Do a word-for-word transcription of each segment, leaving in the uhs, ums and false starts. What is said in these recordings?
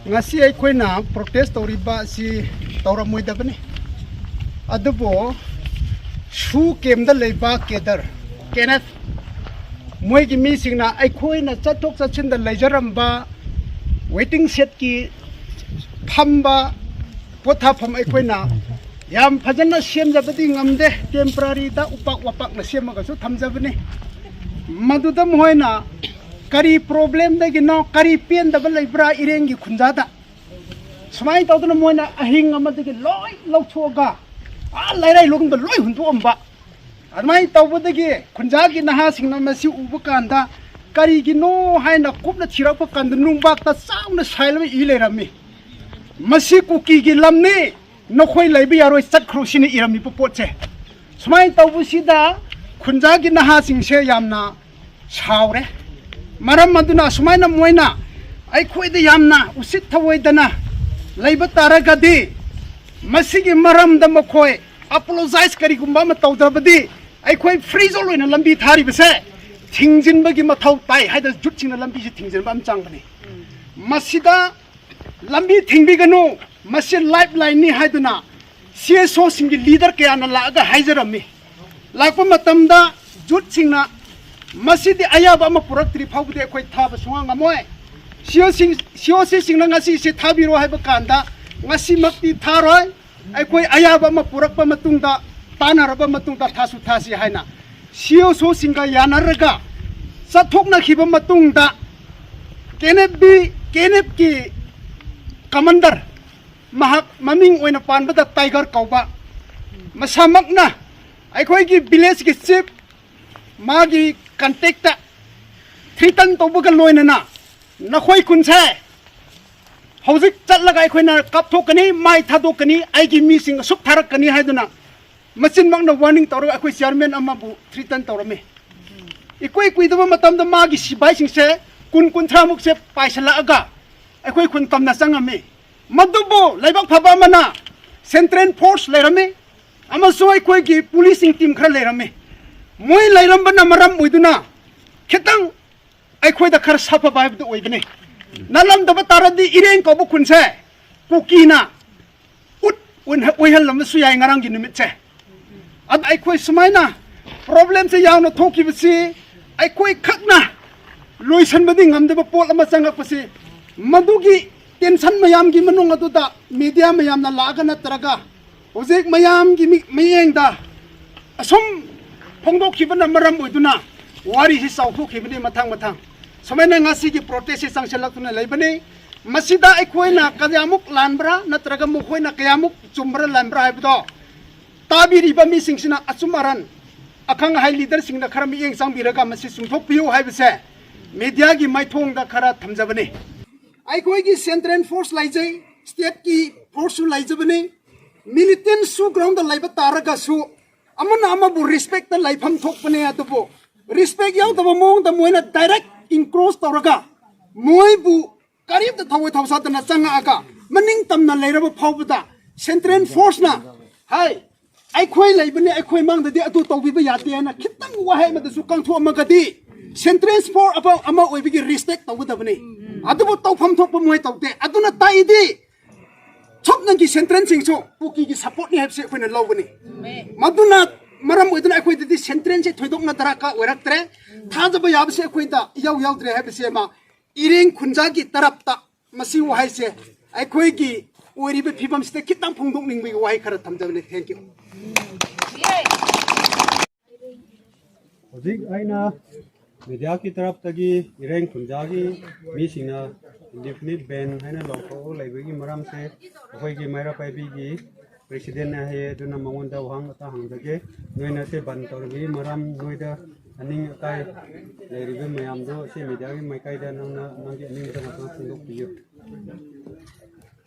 ꯉꯁꯤ ꯑꯩꯈꯣꯏꯅ ꯄ꯭ꯔꯣꯇꯦꯁ ꯇꯧꯔꯤꯕ ꯑꯁꯤ ꯇꯧꯔꯝꯃꯣꯏꯗꯕꯅꯤ꯫ ꯑꯗꯨꯕꯨ ꯁꯨ ꯀꯦꯝꯗ ꯂꯩꯕ ꯀꯦꯗꯔ, ꯀꯦꯅꯦꯊ, ꯃꯣꯏꯒꯤ ꯃꯤꯁꯤꯡꯅ ꯑꯩꯈꯣꯏꯅ ꯆꯠꯊꯣꯛ ꯆꯠꯁꯤꯟꯗ ꯂꯩꯖꯔꯝꯕ ꯋꯦꯇꯤꯡ ꯁꯦꯠꯀꯤ ꯐꯝꯕ ꯄꯣꯊꯥꯐꯝ ꯑꯩꯈꯣꯏꯅ ꯌꯥꯝ ꯐꯖꯅ ꯁꯦꯝꯖꯕꯗꯤ ꯉꯝꯗꯦ꯫ ꯇꯦꯝꯄꯔꯔꯤꯗ ꯎꯄꯥꯛ ꯋꯥꯄꯥꯛꯅ ꯁꯦꯝꯃꯒꯁꯨ ꯊꯝꯖꯕꯅꯤ꯫ ꯃꯗꯨꯗ ꯃꯈꯣꯏꯅ ꯀꯔꯤ ꯄ꯭ꯔꯣꯕ꯭ꯂꯦꯝꯗꯒꯤꯅꯣ, ꯀꯔꯤ ꯄꯦꯟꯗꯕ ꯂꯩꯕ꯭ꯔꯥ ꯏꯔꯦꯡꯒꯤ ꯈꯨꯟꯖꯥꯗ? ꯁꯨꯃꯥꯏꯅ ꯇꯧꯗꯅ ꯃꯣꯏꯅ ꯑꯍꯤꯡ ꯑꯃꯗꯒꯤ ꯂꯣꯏ ꯂꯧꯊꯣꯛꯑꯒ ꯑꯥ ꯂꯩꯔꯥꯏ ꯂꯣꯝꯗ ꯂꯣꯏ ꯍꯨꯟꯗꯣꯛꯑꯝꯕ꯫ ꯑꯗꯨꯃꯥꯏꯅ ꯇꯧꯕꯗꯒꯤ ꯈꯨꯟꯖꯥꯒꯤ ꯅꯍꯥꯁꯤꯡꯅ ꯃꯁꯤ ꯎꯕ ꯀꯥꯟꯗ ꯀꯔꯤꯒꯤꯅꯣ ꯍꯥꯏꯅ ꯀꯨꯞꯅ ꯊꯤꯔꯛꯄ ꯀꯥꯟꯗ ꯅꯨꯡꯕꯥꯛꯇ ꯆꯥꯎꯅ ꯁꯥꯏꯜ ꯑꯃ ꯏ ꯂꯩꯔꯝꯃꯤ꯫ "ꯃꯁꯤ ꯀꯨꯀꯤꯒꯤ ꯂꯝꯅꯤ, ꯅꯈꯣꯏ ꯂꯩꯕ ꯌꯥꯔꯣꯏ, ꯆꯠꯈ꯭ꯔꯣ" ꯁꯤꯅ ꯏꯔꯝꯃꯤꯕ ꯄꯣꯠꯁꯦ꯫ ꯁꯨꯃꯥꯏꯅ ꯇꯧꯕꯁꯤꯗ ꯈꯨꯟꯖꯥꯒꯤ ꯅꯍꯥꯁꯤꯡꯁꯦ ꯌꯥꯝꯅ ꯁꯥꯎꯔꯦ꯫ ꯃꯔꯝ ꯑꯗꯨꯅ ꯑꯁꯨꯃꯥꯏꯅ ꯃꯣꯏꯅ ꯑꯩꯈꯣꯏꯗ ꯌꯥꯝꯅ ꯎꯁꯤꯠ ꯊꯑꯣꯏꯗꯅ ꯂꯩꯕ ꯇꯥꯔꯒꯗꯤ, ꯃꯁꯤꯒꯤ ꯃꯔꯝꯗ ꯃꯈꯣꯏ ꯑꯄꯣꯂꯣꯖꯥꯏꯁ ꯀꯔꯤꯒꯨꯝꯕ ꯑꯃ ꯇꯧꯗ꯭ꯔꯕꯗꯤ, ꯑꯩꯈꯣꯏ ꯐ꯭ꯔꯤ ꯖꯣꯟ ꯑꯣꯏꯅ ꯂꯝꯕꯤ ꯊꯥꯔꯤꯕꯁꯦ ꯊꯤꯡꯖꯤꯟꯕꯒꯤ ꯃꯊꯧ ꯇꯥꯏ ꯍꯥꯏꯗꯅ ꯖꯨꯠꯁꯤꯡꯅ ꯂꯝꯕꯤꯁꯤ ꯊꯤꯡꯖꯤꯟꯕ ꯑꯃ ꯆꯪꯕꯅꯤ꯫ ꯃꯁꯤꯗ ꯂꯝꯕꯤ ꯊꯤꯡꯕꯤꯒꯅꯨ, ꯃꯁꯤ ꯂꯥꯏꯐ ꯂꯥꯏꯟꯅꯤ ꯍꯥꯏꯗꯨꯅ ꯁꯤ ꯑꯦꯁ ꯑꯣꯁꯤꯡꯒꯤ ꯂꯤꯗꯔ ꯀꯌꯥꯅ ꯂꯥꯛꯑꯒ ꯍꯥꯏꯖꯔꯝꯃꯤ꯫ ꯂꯥꯛꯄ ꯃꯇꯝꯗ ꯖꯨꯠꯁꯤꯡꯅ ꯃꯁꯤꯗꯤ ꯑꯌꯥꯕ ꯑꯃ ꯄꯨꯔꯛꯇ꯭ꯔꯤ ꯐꯥꯎꯕꯗꯤ ꯑꯩꯈꯣꯏ ꯊꯥꯕ ꯁꯨꯡꯉꯝ ꯉꯝꯃꯣꯏ꯫ ꯁꯤ ꯑꯣꯁꯤꯡ, ꯁꯤ ꯑꯣ ꯁꯤꯁꯤꯡꯅ ꯉꯁꯤ ꯁꯤ ꯊꯥꯕꯤꯔꯣ ꯍꯥꯏꯕ ꯀꯥꯟꯗ ꯉꯁꯤꯃꯛꯇꯤ ꯊꯥꯔꯣꯏ꯫ ꯑꯩꯈꯣꯏ ꯑꯌꯥꯕ ꯑꯃ ꯄꯨꯔꯛꯄ ꯃꯇꯨꯡꯗ, ꯇꯥꯟꯅꯔꯕ ꯃꯇꯨꯡꯗ ꯊꯥꯁꯨ ꯊꯥꯁꯤ ꯍꯥꯏꯅ ꯁꯤ ꯑꯣ ꯁꯣꯁꯤꯡꯒ ꯌꯥꯅꯔꯒ ꯆꯠꯊꯣꯛꯅꯈꯤꯕ ꯃꯇꯨꯡꯗ, K N F B, K N ꯑꯦꯐꯀꯤ ꯀꯃꯥꯟꯗꯔ, ꯃꯍꯥꯛ ꯃꯃꯤꯡ ꯑꯣꯏꯅ ꯄꯥꯟꯕꯗ ꯇꯥꯏꯒꯔ ꯀꯧꯕ, ꯃꯁꯥꯃꯛꯅ ꯑꯩꯈꯣꯏꯒꯤ ꯚꯤꯂꯦꯖꯀꯤ ꯆꯤꯐ, ꯃꯥꯒꯤ ꯀꯟꯇꯦꯛꯇ ꯊ꯭ꯔꯤꯇꯟ ꯇꯧꯕꯒ ꯂꯣꯏꯅꯅ ꯅꯈꯣꯏ ꯈꯨꯟꯁꯦ ꯍꯧꯖꯤꯛ ꯆꯠꯂꯒ ꯑꯩꯈꯣꯏꯅ ꯀꯥꯞꯊꯣꯛꯀꯅꯤ, ꯃꯥꯏ ꯊꯥꯗꯣꯛꯀꯅꯤ, ꯑꯩꯒꯤ ꯃꯤꯁꯤꯡ ꯑꯁꯨꯛ ꯊꯥꯔꯛꯀꯅꯤ ꯍꯥꯏꯗꯨꯅ ꯃꯆꯤꯟꯃꯛꯅ ꯋꯥꯔꯅꯤꯡ ꯇꯧꯔꯒ ꯑꯩꯈꯣꯏ ꯆꯤꯌꯔꯃꯦꯟ ꯑꯃꯕꯨ ꯊ꯭ꯔꯤꯇꯟ ꯇꯧꯔꯝꯃꯤ꯫ ꯏꯀꯨꯏ ꯀꯨꯏꯗꯕ ꯃꯇꯝꯗ ꯃꯥꯒꯤ ꯁꯤꯐꯥꯏꯁꯤꯡꯁꯦ ꯀꯨꯟ ꯀꯨꯟꯊ꯭ꯔꯥꯃꯨꯛꯁꯦ ꯄꯥꯏꯁꯤꯜꯂꯛꯑꯒ ꯑꯩꯈꯣꯏ ꯈꯨꯟ ꯇꯝꯅ ꯆꯪꯉꯝꯃꯤ꯫ ꯃꯗꯨꯕꯨ ꯂꯥꯏꯕꯛ ꯐꯕ ꯑꯃꯅ ꯁꯦꯟꯇ꯭ꯔꯦꯜ ꯐꯣꯔꯁ ꯂꯩꯔꯝꯃꯤ ꯑꯃꯁꯨꯡ ꯑꯩꯈꯣꯏꯒꯤ ꯄꯨꯂꯤꯁꯁꯤꯡ ꯇꯤꯝ ꯈꯔ ꯂꯩꯔꯝꯃꯤ꯫ ꯃꯣꯏ ꯂꯩꯔꯝꯕꯅ ꯃꯔꯝ ꯑꯣꯏꯗꯨꯅ ꯈꯤꯇꯪ ꯑꯩꯈꯣꯏꯗ ꯈꯔ ꯁꯥꯐꯕ ꯍꯥꯏꯕꯗꯨ ꯑꯣꯏꯕꯅꯤ꯫ ꯅꯠꯂꯝꯗꯕ ꯇꯥꯔꯗꯤ ꯏꯔꯦꯡ ꯀꯧꯕ ꯈꯨꯟꯁꯦ ꯀꯨꯀꯤꯅ ꯎꯠ ꯑꯣꯏꯍꯜꯂꯝꯕꯁꯨ ꯌꯥꯏ ꯉꯔꯥꯡꯒꯤ ꯅꯨꯃꯤꯠꯁꯦ꯫ ꯑꯗ ꯑꯩꯈꯣꯏ ꯁꯨꯃꯥꯏꯅ ꯄ꯭ꯔꯣꯕ꯭ꯂꯦꯝꯁꯦ ꯌꯥꯝꯅ ꯊꯣꯛꯈꯤꯕꯁꯤ ꯑꯩꯈꯣꯏ ꯈꯛꯅ ꯂꯣꯏꯁꯤꯟꯕꯗꯤ ꯉꯝꯗꯕ ꯄꯣꯠ ꯑꯃ ꯆꯪꯉꯛꯄꯁꯤ, ꯃꯗꯨꯒꯤ ꯇꯦꯟꯁꯟ ꯃꯌꯥꯝꯒꯤ ꯃꯅꯨꯡ ꯑꯗꯨꯗ ꯃꯦꯗꯤꯌꯥ ꯃꯌꯥꯝꯅ ꯂꯥꯛꯑꯒ ꯅꯠꯇ꯭ꯔꯒ ꯍꯧꯖꯤꯛ ꯃꯌꯥꯝꯒꯤ ꯃꯤ- ꯃꯤꯠꯌꯦꯡꯗ ꯑꯁꯨꯝ ꯐꯣꯡꯗꯣꯛꯈꯤꯕꯅ ꯃꯔꯝ ꯑꯣꯏꯗꯨꯅ ꯋꯥꯔꯤꯁꯤ ꯆꯥꯎꯊꯣꯛꯈꯤꯕꯅꯤ ꯃꯊꯪ ꯃꯊꯪ꯫ ꯁꯨꯃꯥꯏꯅ ꯉꯁꯤꯒꯤ ꯄ꯭ꯔꯣꯇꯦꯁꯁꯤ ꯆꯪꯁꯤꯜꯂꯛꯇꯨꯅ ꯂꯩꯕꯅꯤ꯫ ꯃꯁꯤꯗ ꯑꯩꯈꯣꯏꯅ ꯀꯌꯥꯃꯨꯛ ꯂꯥꯟꯕ꯭ꯔꯥ ꯅꯠꯇ꯭ꯔꯒ ꯃꯈꯣꯏꯅ ꯀꯌꯥꯃꯨꯛ ꯆꯨꯝꯕ꯭ꯔꯥ ꯂꯥꯟꯕ꯭ꯔꯥ ꯍꯥꯏꯕꯗꯣ ꯇꯥꯕꯤꯔꯤꯕ ꯃꯤꯁꯤꯡꯁꯤꯅ ꯑꯆꯨꯝ ꯑꯔꯥꯟ ꯑꯈꯪ ꯑꯍꯩ ꯂꯤꯗꯔꯁꯤꯡꯗ ꯈꯔ ꯃꯤꯠꯌꯦꯡ ꯆꯪꯕꯤꯔꯒ ꯃꯁꯤ ꯆꯨꯝꯊꯣꯛꯄꯤꯌꯨ ꯍꯥꯏꯕꯁꯦ ꯃꯦꯗꯤꯌꯥꯒꯤ ꯃꯥꯏꯊꯣꯡꯗ ꯈꯔ ꯊꯝꯖꯕꯅꯤ꯫ ꯑꯩꯈꯣꯏꯒꯤ ꯁꯦꯟꯇ꯭ꯔꯦꯜ ꯐꯣꯔꯁ ꯂꯩꯖꯩ, ꯁ꯭ꯇꯦꯠꯀꯤ ꯐꯣꯔꯁꯁꯨ ꯂꯩꯖꯕꯅꯤ꯫ ꯃꯤꯂꯤꯇꯦꯟꯁꯨ ꯒ꯭ꯔꯥꯎꯟꯗ ꯂꯩꯕ ꯇꯥꯔꯒꯁꯨ ꯑꯃꯅ ꯑꯃꯕꯨ ꯔꯦꯁꯄꯦꯛꯇ ꯂꯩꯐꯝ ꯊꯣꯛꯄꯅꯦ꯫ ꯑꯗꯨꯕꯨ ꯔꯦꯁꯄꯦꯛ ꯌꯥꯎꯗꯕ ꯃꯑꯣꯡꯗ ꯃꯣꯏꯅ ꯗꯥꯏꯔꯦꯛ ꯏꯟꯀ꯭ꯔꯣꯁ ꯇꯧꯔꯒ ꯃꯣꯏꯕꯨ ꯀꯔꯤꯝꯇ ꯊꯋꯥꯏ ꯊꯧꯁꯥꯗꯅ ꯆꯪꯉꯛꯑꯒ ꯃꯅꯤꯡ ꯇꯝꯅ ꯂꯩꯔꯕ ꯐꯥꯎꯕꯗ ꯁꯦꯟꯇ꯭ꯔꯦꯜ ꯐꯣꯔꯁꯅ ꯍꯥꯏ ꯑꯩꯈꯣꯏ ꯂꯩꯕꯅꯤ, ꯑꯩꯈꯣꯏ ꯃꯥꯡꯗꯗꯤ ꯑꯗꯨ ꯇꯧꯕꯤꯕ ꯌꯥꯗꯦ ꯍꯥꯏꯅ ꯈꯤꯇꯪ ꯋꯥꯍꯩ ꯑꯃꯗꯁꯨ ꯀꯥꯡꯊꯣꯛꯑꯝꯃꯒꯗꯤ ꯁꯦꯟꯇ꯭ꯔꯦꯜ ꯐꯣꯔꯁ ꯑꯃ ꯑꯃ ꯑꯣꯏꯕꯒꯤ ꯔꯦꯁꯄꯦꯛ ꯇꯧꯒꯗꯕꯅꯤ꯫ ꯑꯗꯨꯕꯨ ꯇꯧꯐꯝ ꯊꯣꯛꯄ ꯃꯣꯏ ꯇꯧꯗꯦ꯫ ꯑꯗꯨꯅ ꯇꯥꯛꯏꯗꯤ ꯁꯨꯞꯅꯒꯤ ꯁꯦꯟꯇ꯭ꯔꯦꯜꯁꯤꯡꯁꯨ ꯀꯨꯀꯤꯒꯤ ꯁꯄꯣꯔꯠꯅꯤ ꯍꯥꯏꯕꯁꯤ ꯑꯩꯈꯣꯏꯅ ꯂꯧꯒꯅꯤ꯫ ꯃꯗꯨꯅ ꯃꯔꯝ ꯑꯣꯏꯗꯨꯅ ꯑꯩꯈꯣꯏꯗꯗꯤ ꯁꯦꯟꯇ꯭ꯔꯦꯜꯁꯦ ꯊꯣꯏꯗꯣꯛꯅ ꯗꯔꯀꯥꯔ ꯑꯣꯏꯔꯛꯇ꯭ꯔꯦ꯫ ꯊꯥꯖꯕ ꯌꯥꯕꯁꯦ ꯑꯩꯈꯣꯏꯗ ꯏꯌꯥꯎ ꯌꯥꯎꯗ꯭ꯔꯦ ꯍꯥꯏꯕꯁꯤ ꯑꯃ ꯏꯔꯦꯡ ꯈꯨꯟꯖꯥꯒꯤ ꯇꯔꯞꯇ ꯃꯁꯤ ꯋꯥꯍꯩꯁꯦ ꯑꯩꯈꯣꯏꯒꯤ ꯑꯣꯏꯔꯤꯕ ꯐꯤꯕꯝꯁꯤꯗ ꯈꯤꯇꯪ ꯐꯣꯡꯗꯣꯛꯅꯤꯡꯕꯒꯤ ꯋꯥꯍꯩ ꯈꯔ ꯊꯝꯖꯕꯅꯤ꯫ Thank you꯫ ꯍꯧꯖꯤꯛ ꯑꯩꯅ ꯃꯦꯗꯤꯌꯥꯒꯤ ꯇꯔꯞꯇꯒꯤ ꯏꯔꯦꯡ ꯈꯨꯟꯖꯥꯒꯤ ꯃꯤꯁꯤꯡꯅ ꯏꯟꯗꯤꯐꯤꯅꯤꯠ ꯕꯦꯟ ꯍꯥꯏꯅ ꯂꯥꯎꯊꯣꯛꯑꯒ ꯂꯩꯕꯒꯤ ꯃꯔꯝꯁꯦ ꯑꯩꯈꯣꯏꯒꯤ ꯃꯩꯔꯥ ꯄꯥꯏꯕꯤꯒꯤ ꯄ꯭ꯔꯦꯁꯤꯗꯦꯟꯅ ꯍꯥꯏꯌꯦ꯫ ꯑꯗꯨꯅ ꯃꯉꯣꯟꯗ ꯋꯥꯍꯪ ꯑꯇ ꯍꯪꯖꯒꯦ꯫ ꯅꯣꯏꯅ ꯁꯤ ꯕꯟ ꯇꯧꯔꯤꯕꯒꯤ ꯃꯔꯝ, ꯅꯣꯏꯗ ꯑꯅꯤꯡ ꯑꯀꯥꯏ ꯂꯩꯔꯤꯕ ꯃꯌꯥꯝꯗꯣ ꯁꯤ ꯃꯦꯗꯤꯌꯥꯒꯤ ꯃꯥꯏꯀꯩꯗ ꯅꯪꯅ ꯅꯪꯒꯤ ꯑꯅꯤꯡꯕ ꯉꯥꯛꯇꯪ ꯐꯣꯡꯗꯣꯛꯄꯤꯌꯨ꯫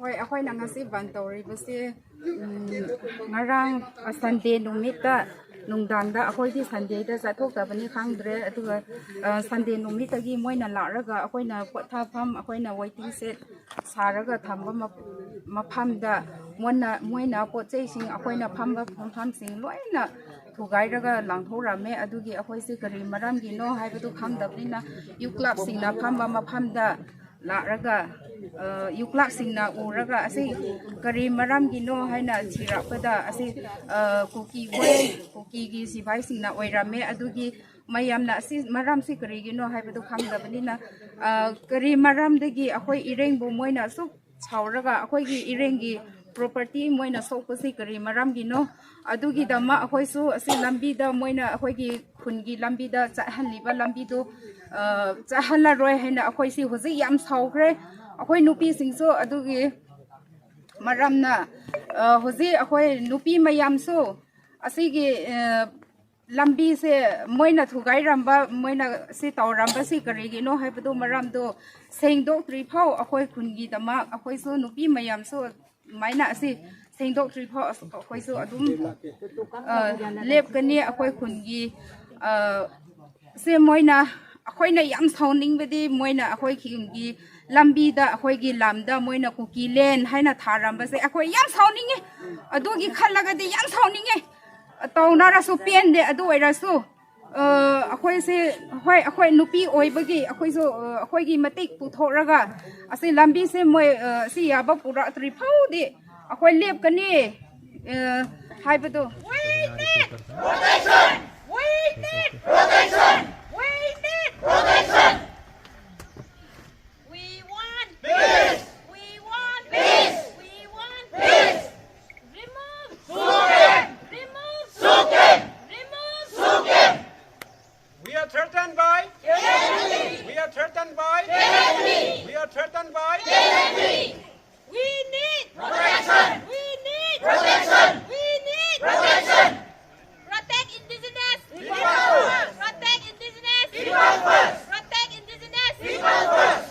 ꯍꯣꯏ, ꯑꯩꯈꯣꯏꯅ ꯉꯁꯤ ꯕꯟ ꯇꯧꯔꯤꯕꯁꯤ, ꯎꯝ, ꯉꯔꯥꯡ, ꯑ, ꯁꯟꯗꯦ ꯅꯨꯃꯤꯠꯇ ꯅꯨꯡꯗꯥꯡꯗ, ꯑꯩꯈꯣꯏꯗꯤ ꯁꯟꯗꯦꯗ ꯆꯠꯊꯣꯛꯇꯕꯅꯤ ꯈꯪꯗ꯭ꯔꯦ꯫ ꯑꯗꯨꯒ, ꯑ, ꯁꯟꯗꯦ ꯅꯨꯃꯤꯠꯇꯒꯤ ꯃꯣꯏꯅ ꯂꯥꯛꯂꯒ ꯑꯩꯈꯣꯏꯅ ꯄꯣꯊꯥꯐꯝ, ꯑꯩꯈꯣꯏꯅ ꯋꯦꯇꯤꯡ ꯁꯦꯠ ꯁꯥꯔꯒ ꯊꯝꯕ ꯃꯐꯝꯗ ꯃꯣꯏꯅ, ꯃꯣꯏꯅ ꯄꯣꯠ ꯆꯩꯁꯤꯡ, ꯑꯩꯈꯣꯏꯅ ꯐꯝꯕ ꯃꯐꯝꯁꯤꯡ ꯂꯣꯏꯅ ꯊꯨꯒꯥꯏꯔꯒ ꯂꯥꯡꯊꯣꯛꯔꯝꯃꯦ꯫ ꯑꯗꯨꯒꯤ ꯑꯩꯈꯣꯏꯁꯦ ꯀꯔꯤ ꯃꯔꯝꯒꯤꯅꯣ ꯍꯥꯏꯕꯗꯨ ꯈꯪꯗꯕꯅꯤꯅ ꯌꯨ ꯀ꯭ꯂꯕꯁꯤꯡꯅ ꯐꯝꯕ ꯃꯐꯝꯗ ꯂꯥꯛꯂꯒ ꯌꯨꯀ꯭ꯂꯥꯛꯁꯤꯡꯅ ꯎꯔꯒ ꯑꯁꯤ ꯀꯔꯤ ꯃꯔꯝꯒꯤꯅꯣ ꯍꯥꯏꯅ ꯊꯤꯔꯛꯄꯗ ꯑꯁꯤ ꯀꯨꯀꯤ ꯍꯣꯏ, ꯀꯨꯀꯤꯒꯤ ꯁꯤꯐꯥꯏꯁꯤꯡꯅ ꯑꯣꯏꯔꯝꯃꯦ꯫ ꯑꯗꯨꯒꯤ ꯃꯌꯥꯝꯅ ꯑꯁꯤ ꯃꯔꯝꯁꯤ ꯀꯔꯤꯒꯤꯅꯣ ꯍꯥꯏꯕꯗꯨ ꯈꯪꯗꯕꯅꯤꯅ ꯀꯔꯤ ꯃꯔꯝꯗꯒꯤ ꯑꯩꯈꯣꯏ ꯏꯔꯦꯡꯕꯨ ꯃꯣꯏꯅ ꯑꯁꯨꯛ ꯁꯥꯎꯔꯒ ꯑꯩꯈꯣꯏꯒꯤ ꯏꯔꯦꯡꯒꯤ ꯄ꯭ꯔꯣꯄꯔꯇꯤ ꯃꯣꯏꯅ ꯁꯣꯛꯄꯁꯤ ꯀꯔꯤ ꯃꯔꯝꯒꯤꯅꯣ? ꯑꯗꯨꯒꯤꯗꯃꯛ ꯑꯩꯈꯣꯏꯁꯨ ꯑꯁꯤ ꯂꯝꯕꯤꯗ ꯃꯣꯏꯅ ꯑꯩꯈꯣꯏꯒꯤ ꯈꯨꯟꯒꯤ ꯂꯝꯕꯤꯗ ꯆꯠꯍꯜꯂꯤꯕ ꯂꯝꯕꯤꯗꯨ ꯆꯠꯍꯜꯂꯔꯣꯏ ꯍꯥꯏꯅ ꯑꯩꯈꯣꯏꯁꯤ ꯍꯧꯖꯤꯛ ꯌꯥꯝ ꯁꯥꯎꯈ꯭ꯔꯦ꯫ ꯑꯩꯈꯣꯏ ꯅꯨꯄꯤꯁꯤꯡꯁꯨ ꯑꯗꯨꯒꯤ ꯃꯔꯝꯅ ꯍꯧꯖꯤꯛ ꯑꯩꯈꯣꯏ ꯅꯨꯄꯤ ꯃꯌꯥꯝꯁꯨ ꯑꯁꯤꯒꯤ ꯂꯝꯕꯤꯁꯦ ꯃꯣꯏꯅ ꯊꯨꯒꯥꯏꯔꯝꯕ, ꯃꯣꯏꯅ ꯁꯤ ꯇꯧꯔꯝꯕꯁꯤ ꯀꯔꯤꯒꯤꯅꯣ ꯍꯥꯏꯕꯗꯨ ꯃꯔꯝꯗꯣ ꯁꯦꯡꯗꯣꯛꯇ꯭ꯔꯤ ꯐꯥꯎ ꯑꯩꯈꯣꯏ ꯈꯨꯟꯒꯤꯗꯃꯛ ꯑꯩꯈꯣꯏꯁꯨ ꯅꯨꯄꯤ ꯃꯌꯥꯝꯁꯨ ꯑꯗꯨꯃꯥꯏꯅ ꯑꯁꯤ ꯁꯦꯡꯗꯣꯛꯇ꯭ꯔꯤ ꯐꯥꯎ ꯑꯩꯈꯣꯏꯁꯨ ꯑꯗꯨꯝ ꯂꯦꯞꯀꯅꯤ꯫ ꯑꯩꯈꯣꯏ ꯈꯨꯟꯒꯤ ꯁꯦ ꯃꯣꯏꯅ, ꯑꯩꯈꯣꯏꯅ ꯌꯥꯝ ꯁꯥꯎꯅꯤꯡꯕꯗꯤ ꯃꯣꯏꯅ ꯑꯩꯈꯣꯏ ꯈꯨꯟꯒꯤ ꯂꯝꯕꯤꯗ, ꯑꯩꯈꯣꯏꯒꯤ ꯂꯝꯗ ꯃꯣꯏꯅ ꯀꯨꯀꯤ ꯂꯦꯟ ꯍꯥꯏꯅ ꯊꯥꯔꯝꯕꯁꯦ ꯑꯩꯈꯣꯏ ꯌꯥꯝ ꯁꯥꯎꯅꯤꯡꯉꯦ꯫ ꯑꯗꯨꯒꯤ ꯈꯜꯂꯒꯗꯤ ꯌꯥꯝ ꯁꯥꯎꯅꯤꯡꯉꯦ꯫ ꯇꯧꯅꯔꯁꯨ ꯄꯦꯟꯗꯦ꯫ ꯑꯗꯨ ꯑꯣꯏꯔꯁꯨ ꯑꯩꯈꯣꯏꯁꯦ, ꯍꯣꯏ, ꯑꯩꯈꯣꯏ ꯅꯨꯄꯤ ꯑꯣꯏꯕꯒꯤ ꯑꯩꯈꯣꯏꯁꯨ ꯑꯩꯈꯣꯏꯒꯤ ꯃꯇꯤꯛ ꯄꯨꯊꯣꯛꯂꯒ ꯑꯁꯤ ꯂꯝꯕꯤꯁꯦ ꯃꯣꯏ ꯑꯁꯤ ꯌꯥꯕ ꯄꯨꯔꯛꯇ꯭ꯔꯤ ꯐꯥꯎꯗꯤ ꯑꯩꯈꯣꯏ ꯂꯦꯞꯀꯅꯤ ꯍꯥꯏꯕꯗꯣ꯫ We need protection! We need protection! We need protection! We want peace! We want peace! We want peace! Remove! Sukin! Remove! Sukin! Remove! Sukin! We are threatened by K N P! We are threatened by K N P! We are threatened by K N P! We need protection! We need protection! We need protection! Protect indigenous people first! Protect indigenous people first! Protect indigenous people first!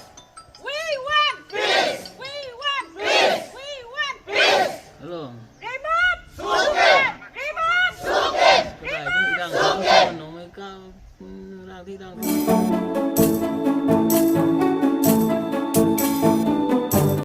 We want peace! We want peace! We want peace! Hello. Remove! Sukin! Remove! Sukin! Remove! Sukin!